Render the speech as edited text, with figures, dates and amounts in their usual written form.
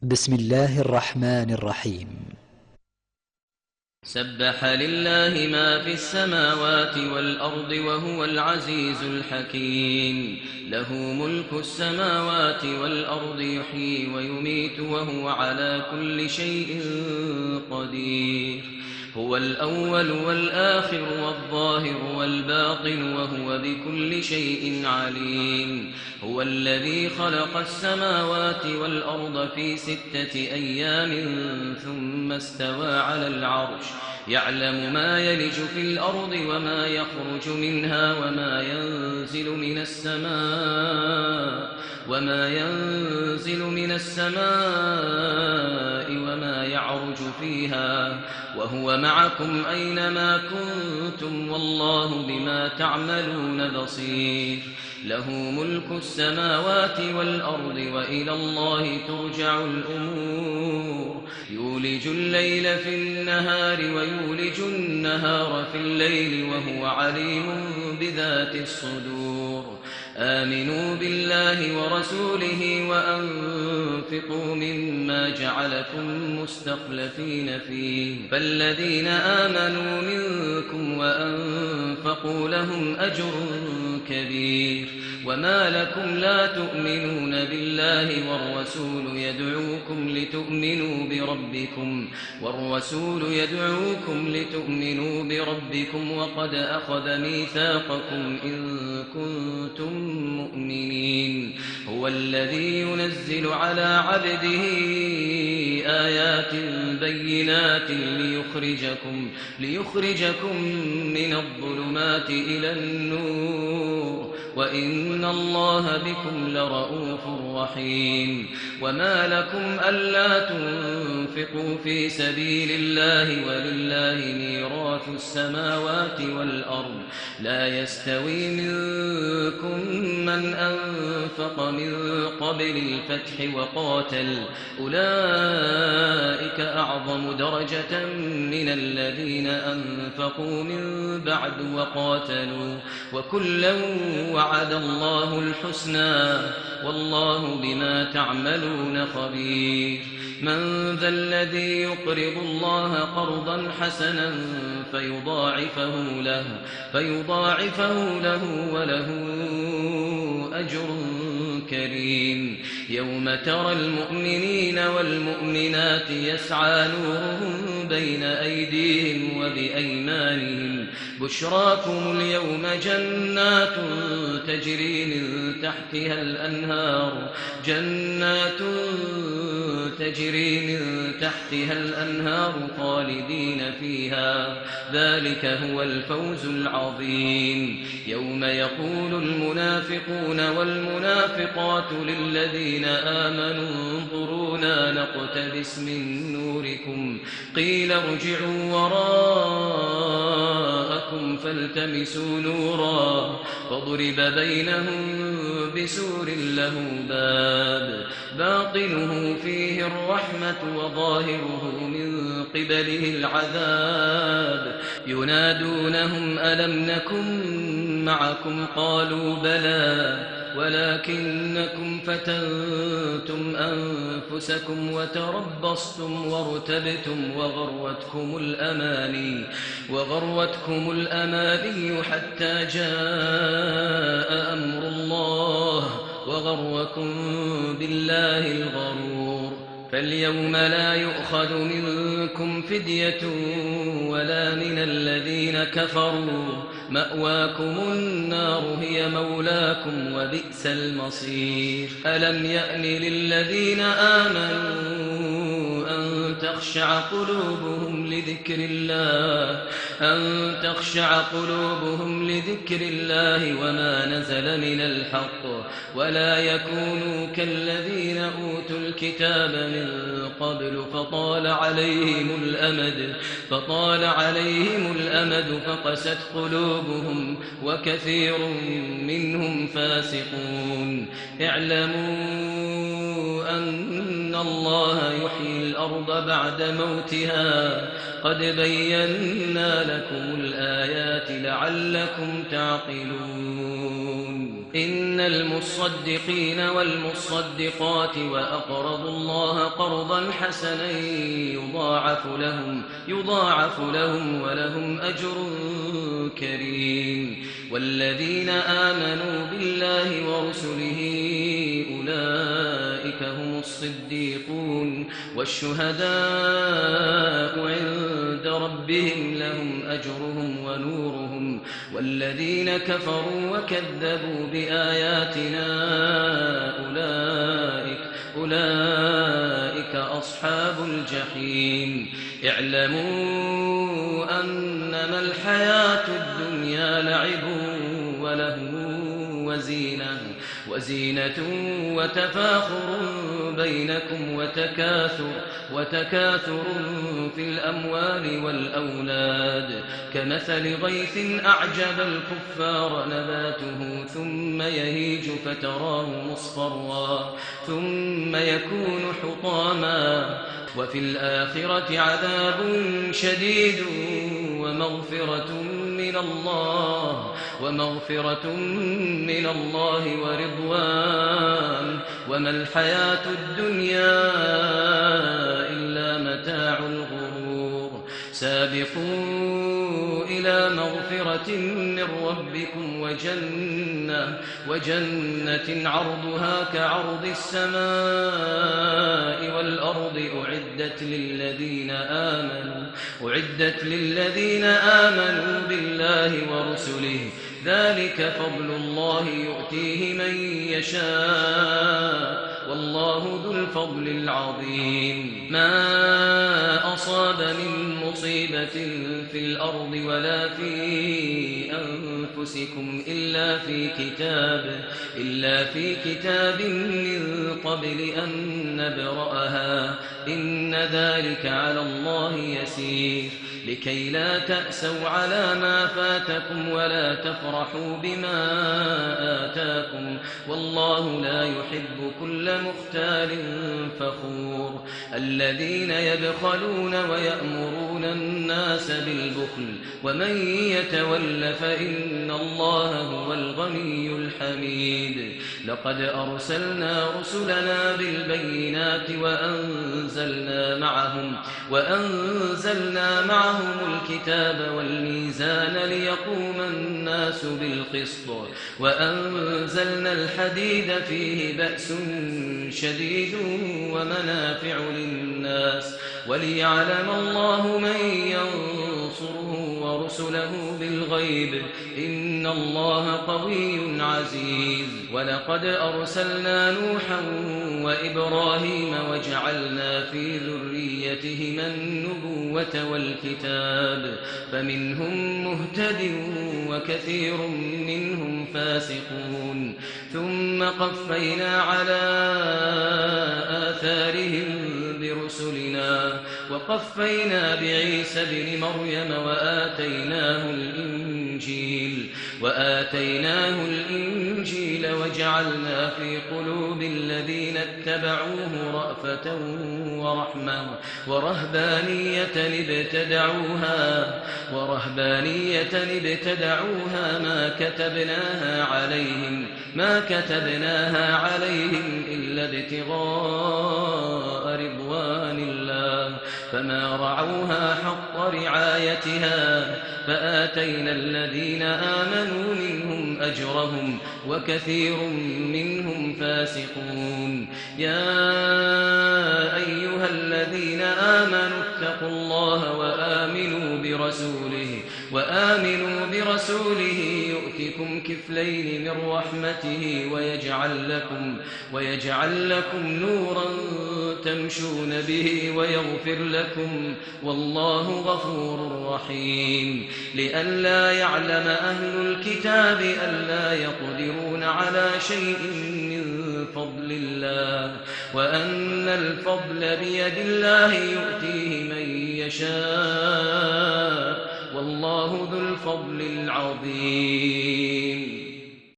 بسم الله الرحمن الرحيم. سبح لله ما في السماوات والأرض وهو العزيز الحكيم. له ملك السماوات والأرض يحيي ويميت وهو على كل شيء قدير. هو الأول والآخر والظاهر والباطن وهو بكل شيء عليم. هو الذي خلق السماوات والأرض في 6 أيام ثم استوى على العرش. يعلم ما يلج في الأرض وما يخرج منها وما ينزل من السماء وما يعرج فيها وهو معكم أينما كنتم والله بما تعملون بصير. له ملك السماوات والأرض وإلى الله ترجع الأمور. يولج الليل في النهار ويولج النهار في الليل وهو عليم بذات الصدور. آمنوا بالله ورسوله وأنفقوا مما جعلكم مستخلفين فيه فالذين آمنوا منكم وأنفقوا لهم أجر كبير. وما لكم لا تؤمنون بالله والرسول يدعوكم لتؤمنوا بربكم وقد أخذ ميثاقكم إن كنتم مؤمنين. هو الذي ينزل على عبده آيات بينات ليخرجكم من الظلمات إلى النور وإن الله بكم لرؤوف رحيم. وما لكم ألا تنفقوا في سبيل الله ولله ميراث السماوات والأرض. لا يستوي منكم من أنفق من قبل الفتح وقاتل أولئك أعظم درجة من الذين أنفقوا من بعد وقاتلوا وكلا وعد الله الحسنى والله بما تعملون خبير. من ذا الذي يقرض الله قرضا حسنا فيضاعفه له وله أجر كريم. يوم ترى المؤمنين والمؤمنات يسعى نورهم بين أيديهم وبأيمانهم بشراكم اليوم جنات تجري من تحتها الأنهار خالدين فيها ذلك هو الفوز العظيم. يوم يقول المنافقون والمنافقات للذين آمنوا انظرونا نقتبس من نوركم قيل ارجعوا وراءكم فالتمسوا نورا فضرب بينهم بسور له باب باطنه فيه الرحمة وظاهره من قبله العذاب. ينادونهم ألم نكن معكم قالوا بلى ولكنكم فتنتم أنفسكم وتربصتم وارتبتم وغرتكم الأماني حتى جاء أمر الله وغركم بالله الغرور. فاليوم لا يؤخذ منكم فدية ولا من الذين كفروا مأواكم النار هي مولاكم وبئس المصير. ألم يأن للذين آمنوا أن تخشع قلوبهم لذكر الله وما نزل من الحق ولا يكونوا كالذين أوتوا الكتاب من قبل فطال عليهم الأمد فقست قلوبهم وكثير منهم فاسقون. اعلموا أن الله يحيي الأرض بعد موتها قد بينا لكم الآيات لعلكم تعقلون. إن المصدقين والمصدقات وأقرضوا الله قرضا حسنا يضاعف لهم ولهم أجر كريم. والذين آمنوا بالله ورسله أولئك هم الصديقون والشهداء عند ربهم لهم أجرهم ونورهم. والذين كفروا وكذبوا بآياتنا أولئك أصحاب الجحيم. اعلموا أنما الحياة الدنيا لعب وله وزينة وتفاخر بينكم وتكاثر في الأموال والأولاد، كمثل غيث أعجب الكفار نباته ثم يهيج فتراه مصفرا ثم يكون حطاما، وفي الآخرة عذاب شديد ومغفرة من الله ورضوان، وما الحياة الدنيا إلا متاع الغرور. سابقوا إلى مغفرة من ربكم وجنة عرضها كعرض السماء والأرض أعدت للذين آمنوا بالله ورسله، ذلك فضل الله يؤتيه من يشاء والله ذو الفضل العظيم. ما أصاب من مصيبة في الأرض ولا في أنفسكم إلا في كتاب من قبل أن نبرأها، إن ذلك على الله يسير. لكي لا تأسوا على ما فاتكم ولا تفرحوا بما آتاكم، والله لا يحب كل مختال فخور. الذين يبخلون ويأمرون الناس بالبخل ومن يتول فإن الله هو الغني الحميد. لقد أرسلنا رسلنا بالبينات وأنزلنا معهم الكتاب والميزان ليقوم الناس بالقسط، وأنزلنا الحديد فيه بأس شديد ومنافع للناس، وليعلم الله من ينصره ورسله بالغيب، إن الله قوي عزيز. ولقد أرسلنا نوحا وإبراهيم وجعلنا في ذريتهما النبوة والكتاب، فمنهم مهتد وكثير منهم فاسقون. ثم قفينا على آثارهم برسلنا وقفينا بعيسى ابن مريم وآتيناه الإنجيل وجعلنا في قلوب الذين اتبعوه رأفة ورحمة ورهبانية ابتدعوها ما كتبناها عليهم إلا ابتغاء رضوان الله، فما رعوها حق رعايتها، فآتينا الذين آمنوا منهم أجرهم وكثير منهم فاسقون. يا أيها الذين آمنوا اتقوا الله وآمنوا برسوله يؤتكم كفلين من رحمته ويجعل لكم نورا تمشون به ويغفر لكم، والله غفور رحيم. لئلا يعلم أهل الكتاب ألا يقدرون على شيء من فضل الله، وأن الفضل بيد الله يؤتيه من يشاء، والله ذو الفضل العظيم.